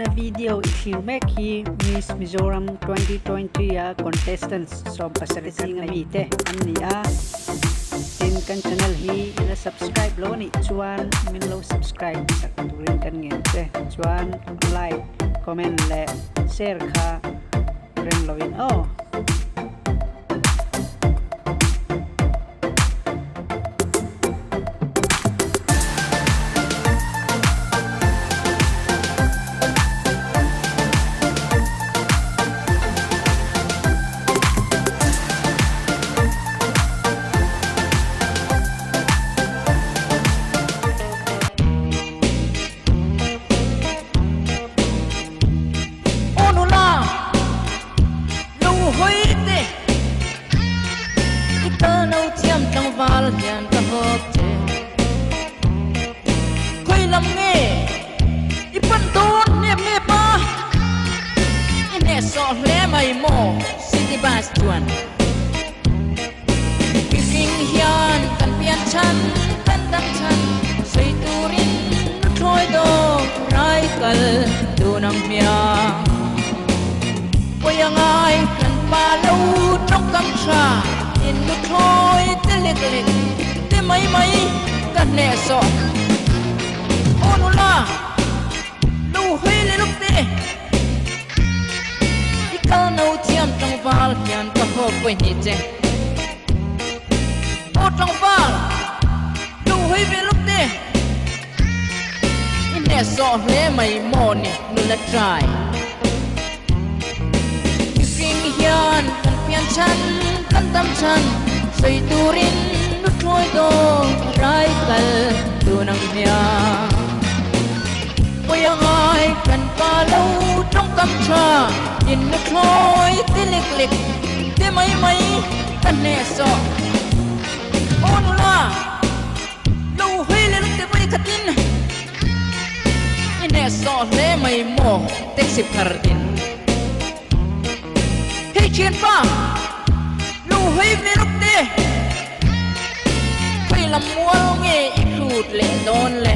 Tuna video i thlir mek hi Miss Mizoram 2020 a contestants 17 zinga mi te an ni a. Tin, kan channel hi i la subscribe lo anih chuan min lo subscribe sak turin kan ngen che. Chuan like, comment leh share kha reng loin aw. Aw nula, lo hawi teh. I kal no thiam tlangval hian ka hawp che. Khawi lam nge i pan dawn nep nep a? I hnehsawh hle mai maw city bus chuan? Mihring hian kan pian chhan, kan dam chhan, sawi turin nuthlawi dawk rai kal tun ang hmiang. Pawi a ngai kan pa lo tawngkam tha in nuthlawi te lek lek te mai mai ka hnehsawh. Aw nula, lo hawi leh lawk teh. I kal no thiam tlangval hian ka haw pawi hnih che. Aw tlangval, lo hawi ve lawk teh. I hnehsawh hle mai maw ni nula trai. Mihring hian kan pian chhan, kan dam chhan, sawi turin nuthlawi dawn rai kal tun ang hmiang. Pawi a ngai kan pa lo tawngkam tha in nuthlawi ti lek lek te mai mai ka hnehsawh. Aw nula! Lo hawi leh lawk teh vawi khatin i hnehsawh hle mai maw taxi phar din. Hei thianpa, lo hawi ve lawk teh. Khawi lam mual nge i hrut leh dawn le?